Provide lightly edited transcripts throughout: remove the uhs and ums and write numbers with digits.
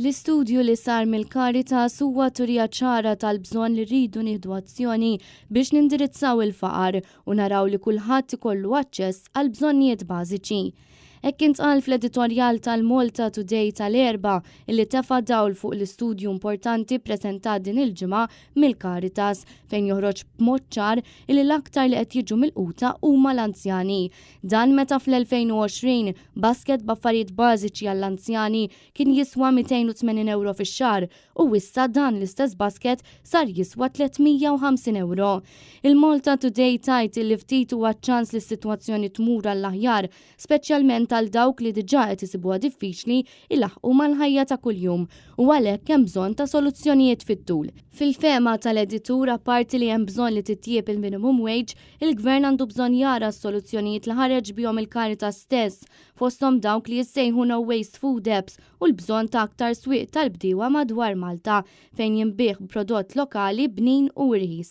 L-istudju li sar mill-Caritas huwa turija ċara tal-bżonn li rridu nieħdu azzjoni biex nindirizzaw il-faqar u naraw li kulħadd ikollu aċċess għal bżonnijiet bażiċi. Hekk intqal fl-editorjal tal-Malta Today tal-Erbgħa illi tefa' dawl fuq l-istudju importanti ppreżentat din il-ġimgħa mill-Caritas fejn joħroġ b'mod ċar illi l-aktar li qed jiġu milquta huma l-anzjani. Dan meta fl-2020 basket b'affarijiet bażiċi għall-anzjani kien jiswa 280 ewro fix-xahar u issa dan l-istess basket sar jiswa 350 ewro. Il-Malta Today tgħid illi ftit huwa ċ-ċans li s-sitwazzjoni tmur għall-aħjar, speċjalment għal dawk li diġà qed isibuha diffiċli jlaħħqu mal-ħajja ta' kuljum u għalhekk hemm bżonn ta' soluzzjonijiet fit-tul. Fil-fehma tal-editur, apparti li hemm bżonn li titjieb il-minimum wage, il-Gvern għandu bżonn jara s-soluzzjonijiet li ħareġ bihom il-Caritas stess, fosthom dawk li jissejħu no waste food apps u l-bżonn ta' aktar swieq tal-bdiewa madwar Malta fejn jinbiegħ prodott lokali bnin u rħis.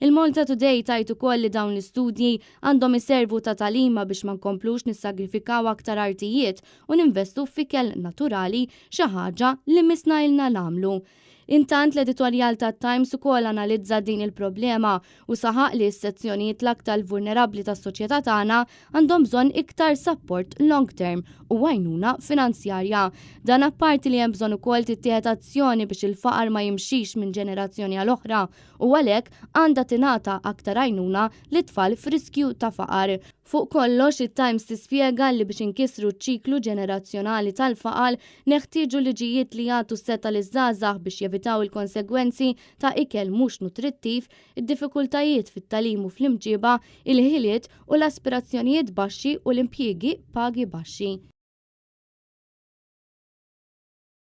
Il-Malta Today tgħid ukoll li dawn l-istudji għandhom iservu ta' tagħlima biex ma nkomplux nissagrifikaw aktar artijiet u ninvestu f'ikel naturali xi ħaġa li missna ilna nagħmlu. Intant l-editorjal tat-Times ukoll analizza din il-problema u saħaq li s-sezzjonijiet l-aktar vulnerabbli tas-soċjetà tagħna għandhom bżonn iktar sapport long term u għajnuna finanzjarja. Dan apparti li hemm bżonn ukoll tittieħed azzjoni biex il-faqar ma jimxix minn ġenerazzjoni għal oħra u għalhekk għandha tingħata aktar għajnuna lit-tfal f'riskju ta' faqar. Fuq kollox, it-Times tispjega li biex inkissru ċ-ċiklu ġenerazzjonali tal-faqar neħtieġu liġijiet li jagħtu s-setgħa liż-żgħażagħ biex jevitaw il-konsegwenzi ta' ikel mhux nutrittiv, id-diffikultajiet fit-tagħlim u fl-imġiba, il-ħiliet u l-aspirazzjonijiet baxxi u l-impjiegi b'pagi baxxi.